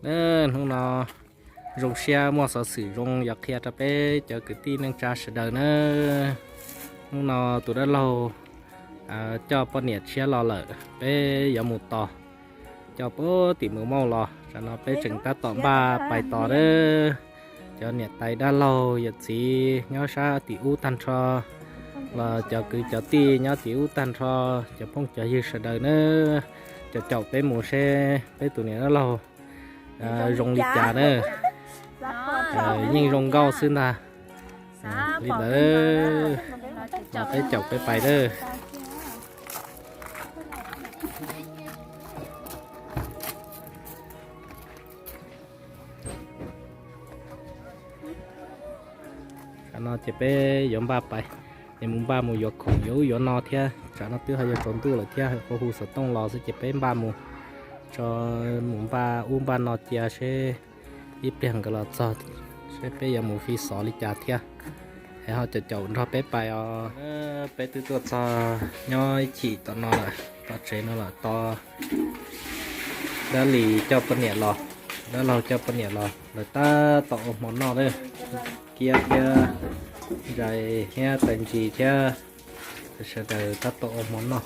Hnub no zoo siab muaj xov xwm zoo yuav qhia rau peb cov kwv tij neej tsa sawv daws na. Hnub no tus dab laug coj poj niam tshiab los lawm, peb yuav mus tos, coj puag tim Mus Mauj los, tam no peb tseem tab tom npaj pais tos na. Cov niam tais dab laug yawm txiv nyob sab tim ub tag nrho, los cov kwv cov tij nyob tim ub tag nrho, cov phooj cov ywg sawv daws na, caum caum peb mus seb peb tus niam dab laug zoo li cas na. Yeej zoo nkauj xwb ntag. Li ntawd, peb caum peb pais na. Tam no ces peb yuav npaj pais, yuav mus npaj mus yuav khoom yuav ub yuav no thiab. Tam no twb ho yuav tsaus ntuj lawm thiab, hu hu xov tooj los xwb ces peb npaj mus, tso, mus npaj ub npaj no cia seb ib pliag nkawd los txog seb peb yuav mus fi xov li cas thiab. Es ho caum caum nrog peb pais os. Peb twb tuaj txog nyob ib chim tom no lawm, tom tsev no lawm, tos dab lis coj poj niam los, dab laug coj poj niam los, lawv tab tom ua hmo noj na. Kiab thiab Ntsais thiab Pais Ntsis thiab sawv daws tab tom ua hmo noj.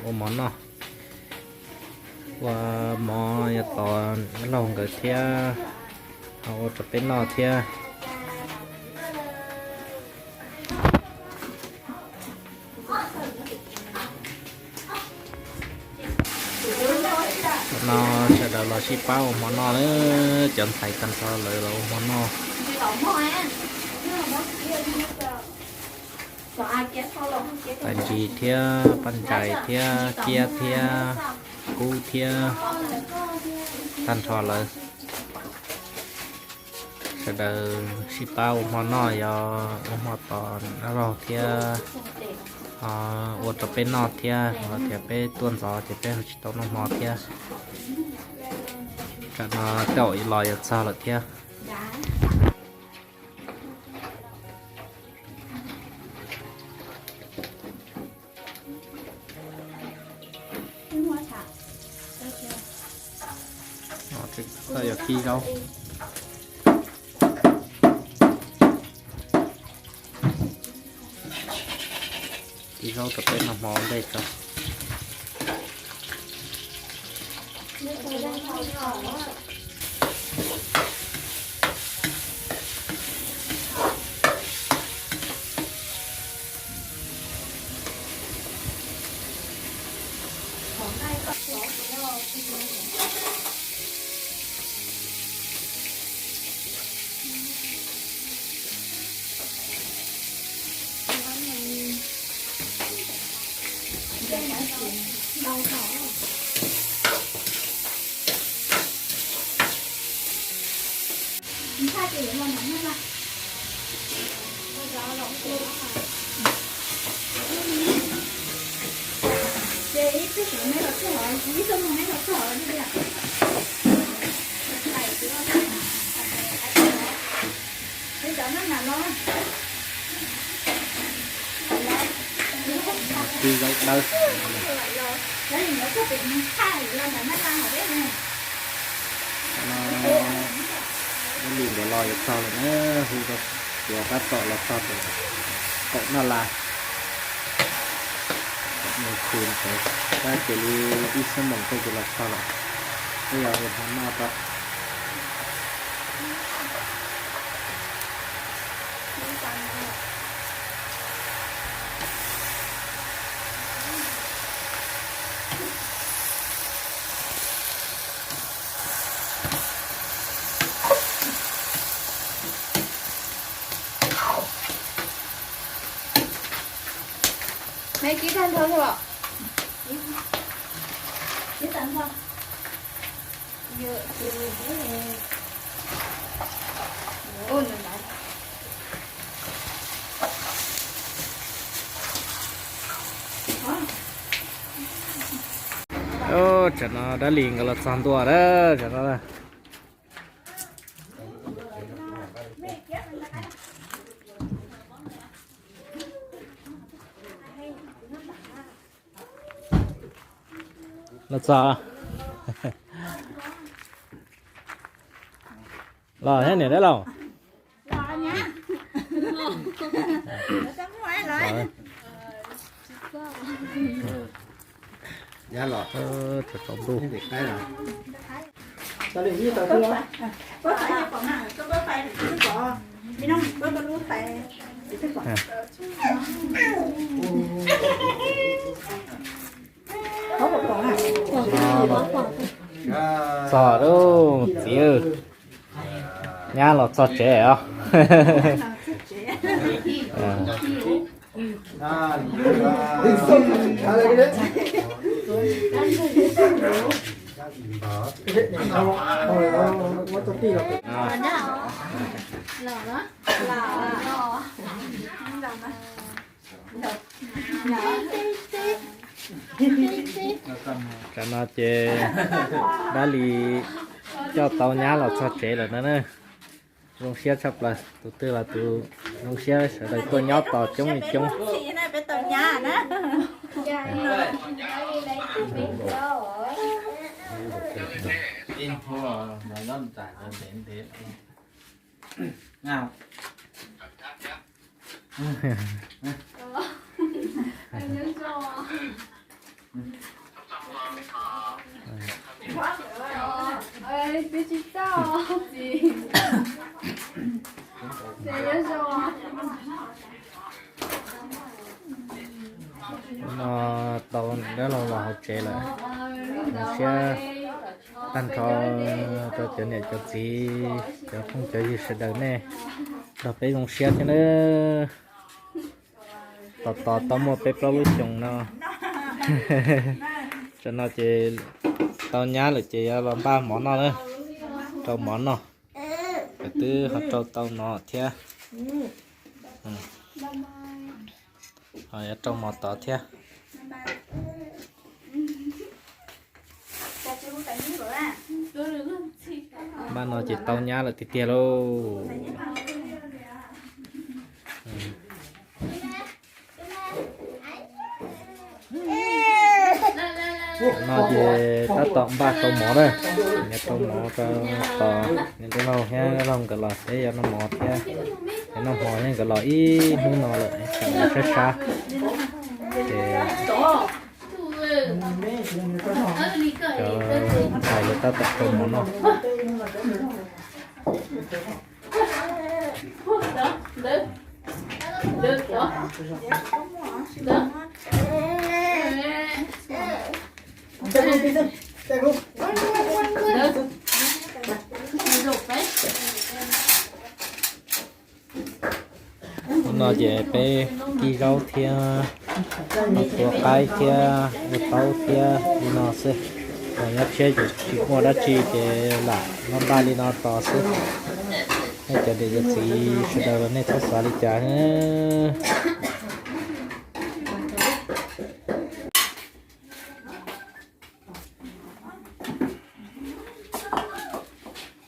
Ua mov noj, ua mov yog tos dab laug nkawd thiab, ho ua rau peb noj thiab. Tam no sawv daws los sib pab ua hmo noj na, cov ntxhais tag nrho lawv los ua hmo noj. Pais Ntsis thiab Paj Ntsais thiab Kiab thiab Kub thiab tag nrho lawv sawv daws sib pab ua hmo noj, yog ua hmo tos dab laug thiab, ho ua rau peb noj thiab, los tias peb tuaj ntxov ces peb ho tsis tau noj hmo thiab. Tam no tej zaum los yuav txog lawm thiab. Tseem yog kib zaub, kib zaub rau peb noj hmo ua ntej tso. Kib zaub dawb. Dab Lis nkawd los yuav txog lawm na, hu rau, yuav tab tom los txog pem kaum naj las. Mus khwv ntawd tab cia li ib xuab moos tej ces los txog lawm. Peb yuav ua hmo noj rau. Tsam no dab li nkawd los txog ntua na, tsam no los txog los thiab niam dab laug. Txog lawm txiv, nyab los txog tsev os. Tsam no ces dab li coj tau nyab los txog tsev lawm no na. Zoo siab tshaj plaws, tus twg los tus zoo siab, sawv daws tuaj nyob tos coob li coob. No tau dab laug los hauv tsev lawm, siab tag nrho rau cov niam cov txiv, cov phooj cov ywg sawv daws nej nrog peb zoo siab thiab nawb. Tos tos tau muaj peb plaub lub xyoos no. Tsam no ces tau nyab lawm ces yuav los npaj mov noj na, rau mov noj. Lawv twb ho rau tau no thiab, ho yuav rau mov tod thiab. Npaj no ces tau nyab lawm tiag tiag lauj. No ces tab tom npaj rau mov na, yuav rau mov rau tos niam dab laug thiab dab laug nkawd los, peb yuav noj mov thiab, yuav noj hmo thiab, nkawd los ib hnub no lawm, tsam nkawd sab sab. Ces cov ntxhais lawv tab tom rau mov noj. Hnub no ces peb kib zaub thiab, ua qaib thiab, ua taub thiab li no xwb. Nyob tshiab ces tsis muaj dab tsi ces lam npaj li no tos xwb. Nej cov niam cov txiv sawv daws los nej txhob xav li cas.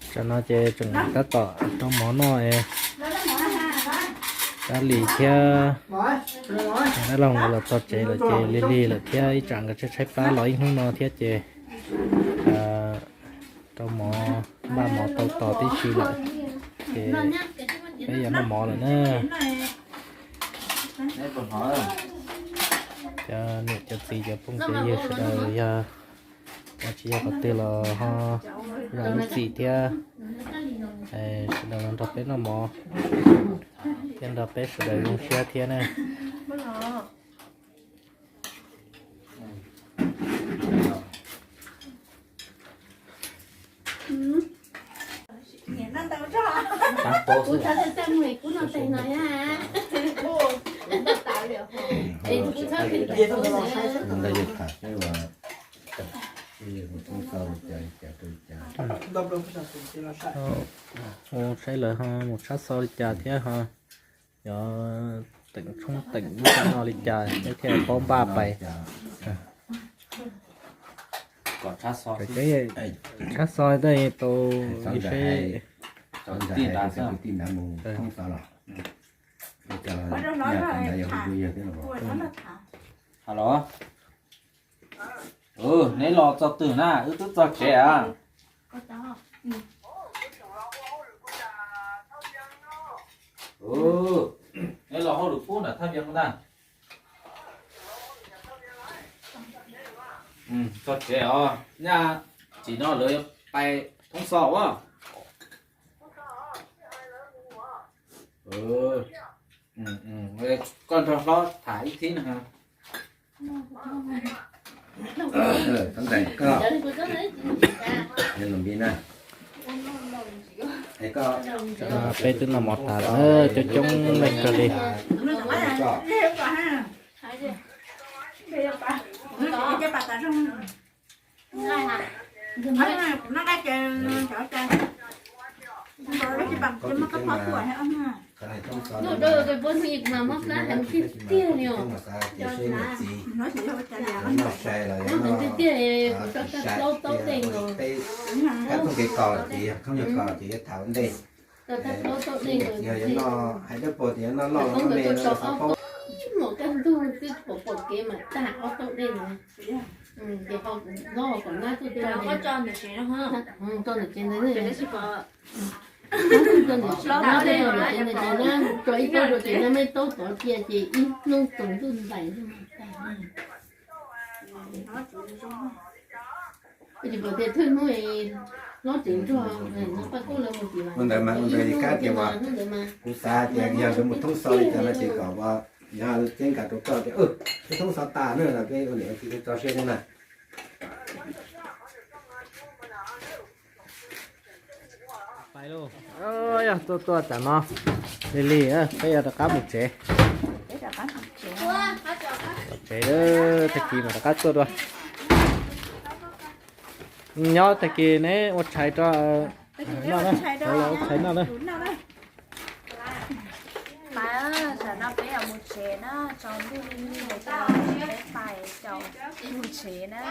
Tsam no ces tseem tab tom rau mov noj, Kab Lis thiab Dab Laug nkawd los txog tsev lawm ces lig lig lawm thiab, ib tsam nkawd tshaib tshaib plab los ib hnub no thiab ces rau mov, npaj mov tau tos tib si lawm ces peb yuav noj mov lawm na. Cov niam cov txiv cov phooj cov ywg sawv daws yog tsis yog qhov twg los ho zam lub txim thiab, sawv daws los nrog peb noj mov thiab nrog peb sawv daws zoo siab thiab na. Mus saib lawv ho mus tshab xo li cas thiab ho, yog teem tshoob teem lub no li cas thiaj paub npaj pais. Tshab xo tej tau ib seb. Halo, neb los txog twg na? Wb twb txog tsev a. Neb los hauj lwm pub nram Thaj Vias ntag. Txog tsev os, nyaj tsim no lawv yuav pais thoob xov as. Koj nrog hlob tham ib thib no. Peb twb noj mov tas coob coob leej kawg li. Hais dab pog tias noj loj no ne, xav paub. Ib mus kaj ntug twb pom pom kev mas tag ob tauj dej no. Ces ho loj kom nab tuaj tso ntawm tsev ntawd, nab tuaj tso ntawm tsev ntawd ces nab tso ib taub rau ces nab muab ib taub tod cia ces ib hnub tsaus ntuj ntais. Tsis pom tias thawj hnub hlob tseem nrog no Paj Kub lawv mus tim ua ntawd mas ua ntawd kab tias ua, kuv xav tias yog lawv mus thoob xov li cas no ces kom ua, yog ceeb kam rau koj tias thoob xov tas na los peb ua niam txiv tso siab thiab na. Yog tuaj tuaj tam no lig lig peb yuav rov qab mus tsev. Tsev tag kis mam rov qab tuaj dua. Nyob tag kis neb ua tshais rau noj na, ua tshais noj na. Pais, tam no peb yuav mus tsev na, tsaus ntuj lig lig lawm ces peb pais caum mus tsev na.